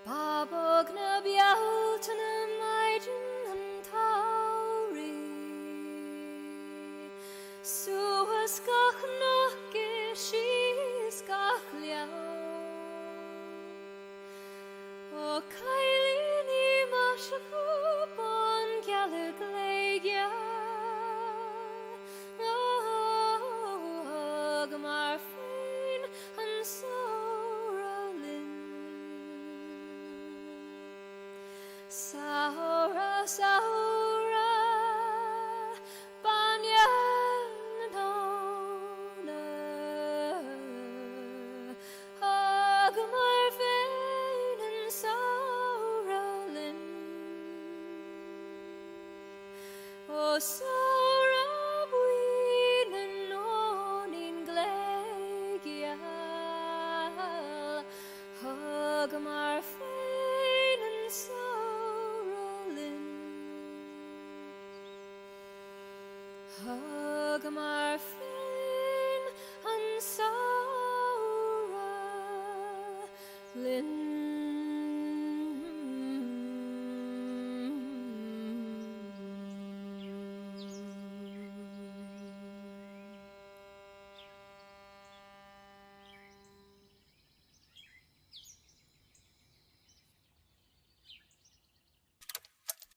Bábóg na Bealtaine maidin an tsamhraidh Suas gach cnoc is síos gach gleann Ó cailíní maiseacha bángeala gléigeal Thugamar féin an samhradh linn. Samhradh, samhradh, bainne na nóna. Thugamar féin an samhradh linn. Ó samhradh buí na nóinín gléigeal, Thugamar féin an samhradh linn. Thugamar féin an samhradh linn.